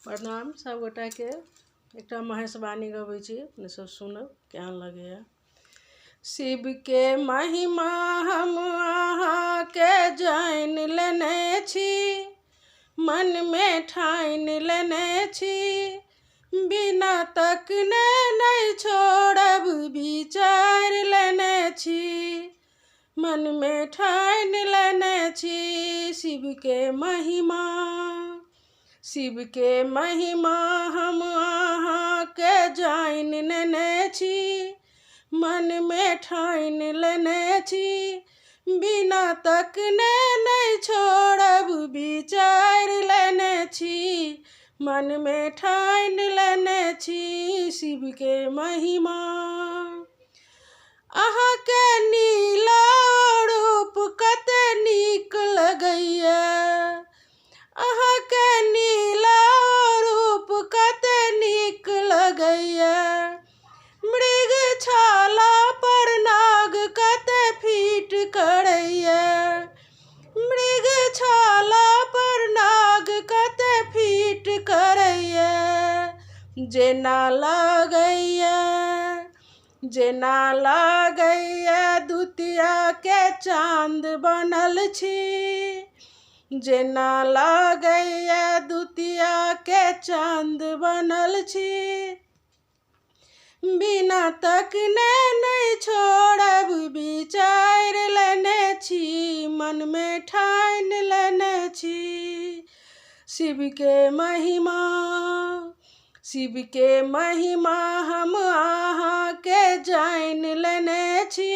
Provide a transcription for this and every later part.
प्रणाम सभगोटाके। एकटा महेशवाणी गबै छी, अपने सब सुनब केहन लगैए। शिव के महिमा हम अहाँके जानि लेने छी, मनमे ठानि लेने छी, बिना तकने नहि छोड़ब विचारि लेने छी, मनमे ठानि लेने छी। शिवके महिमा, शिवके महिमा हम अहाँके जानि लेने छी, मनमे ठानि लेने छी, बिना तकने नहि छोड़ब विचारि लेने छी, मनमे ठानि लेने छी। शिवके महिमा। अहाँके नीला रूप कते नीक लगैए, अहाँके नीला रूप कते नीक लगैए, मृग छाला पर नाग कते फीट करैए, मृग छाला पर नाग कते फीट करैए, जेना लगैए, जेना लगैए दुतियाके चाँद बनल छी, जेना लगैए दुतियाके चाँद बनल छी, बिना तकने नहि छोड़ब विचारि लेने छी, मनमे ठानि लेने छी। शिवके महिमा, शिवके महिमा हम अहाँके जानि लेने छी,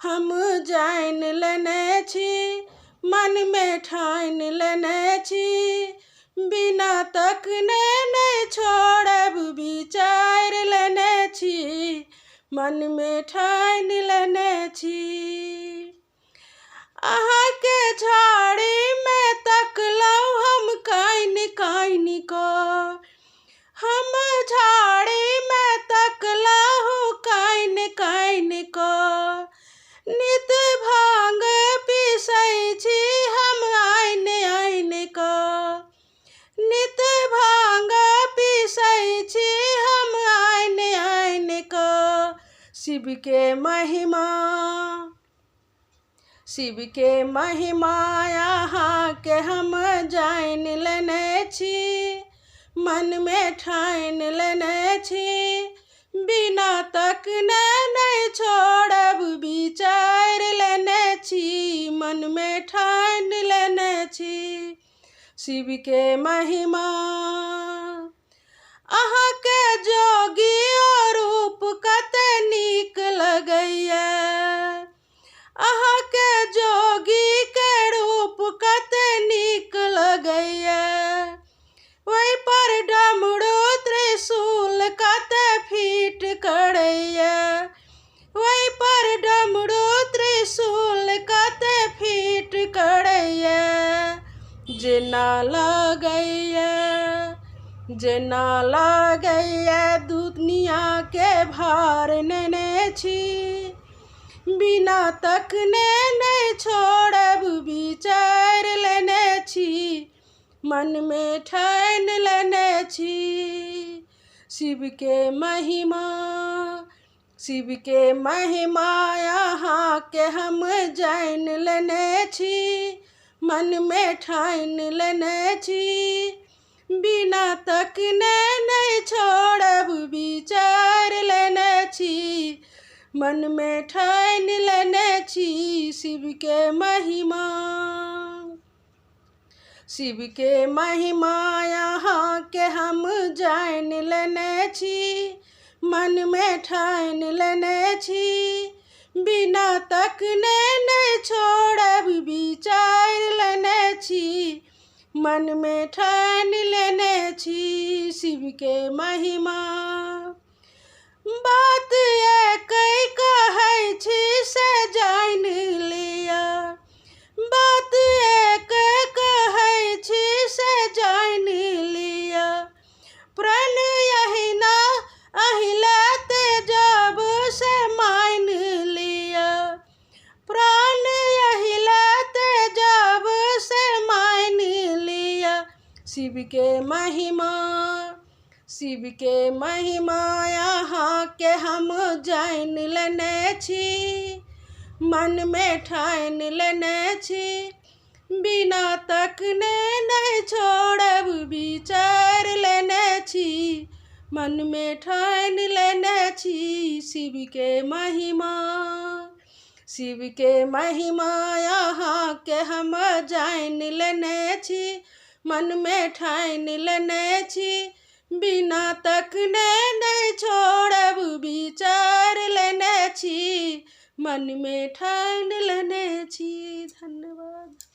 हम जानि लेने छी, मनमे ठानि लेने छी, बिना तकने नहि छोड़ब विचारि लेने छी, मनमे ठानि लेने छी। अहाँके झाड़ीमे तकलहुँ हम कानि कानि कऽ, हम झाड़ीमे तकलहुँ कानि कानि कऽ, नित भाङ्ग पीसै छी हम आनि आनि कऽ, नित भाङ्ग पीसै छी हम आनि आनि कऽ। शिवके महिमा, शिवके महिमा अहाँके हम जानि लेने छी, मनमे ठानि लेने छी, बिना तकने नहि छोड़ब विचारि लेने छी, मनमे ठानि लेने छी। शिवके महिमा। अहाँके जोगी रूप कते नीक लगैए, अहाँके जोगीके रूप कते नीक लगैए, ओहि पर डमरू त्रिशूल कते फीट करैए, ओहि पर डमरू त्रिशूल कते फीट करैए, जेना लगैए, जेना लगैए दुनियाके भार नेने छी, बिना तकने नहि छोड़ब विचारि लेने छी, मनमे ठानि लेने छी। शिवके महिमा, शिवके महिमा अहाँके हम जानि लेने छी, मनमे ठानि लेने छी, बिना तकने नहि छोड़ब विचारि लेने छी, मनमे ठानि लेने छी। शिवके महिमा, शिवके महिमा अहाँके हम जानि लेने छी, मनमे ठानि लेने छी, बिना तकने नहि छोड़ब विचारि लेने छी, मनमे ठानि लेने छी। शिवके महिमा। बात एकै कहै छी से जानि लिअ, बात एकै कहै छी से जानि लिअ, प्रण एहिना अहिला तेजब से मानि लिअ, प्राण अहिला तेजब से मानि लिअ। शिवके शिवके महिमा, शिवके महिमा अहाँके हम जानि लेने छी, मनमे ठानि लेने छी। बिना तकने नहि छोड़ब विचार लेने छी, मनमे ठानि लेने छी। शिवके महिमा, शिवके महिमा अहाँके हम जानि लेने छी, मनमे ठानि लेने छी। बिना तकने नहि छोड़ब विचार लेने छी, मनमे ठानि लेने छी। धन्यवाद।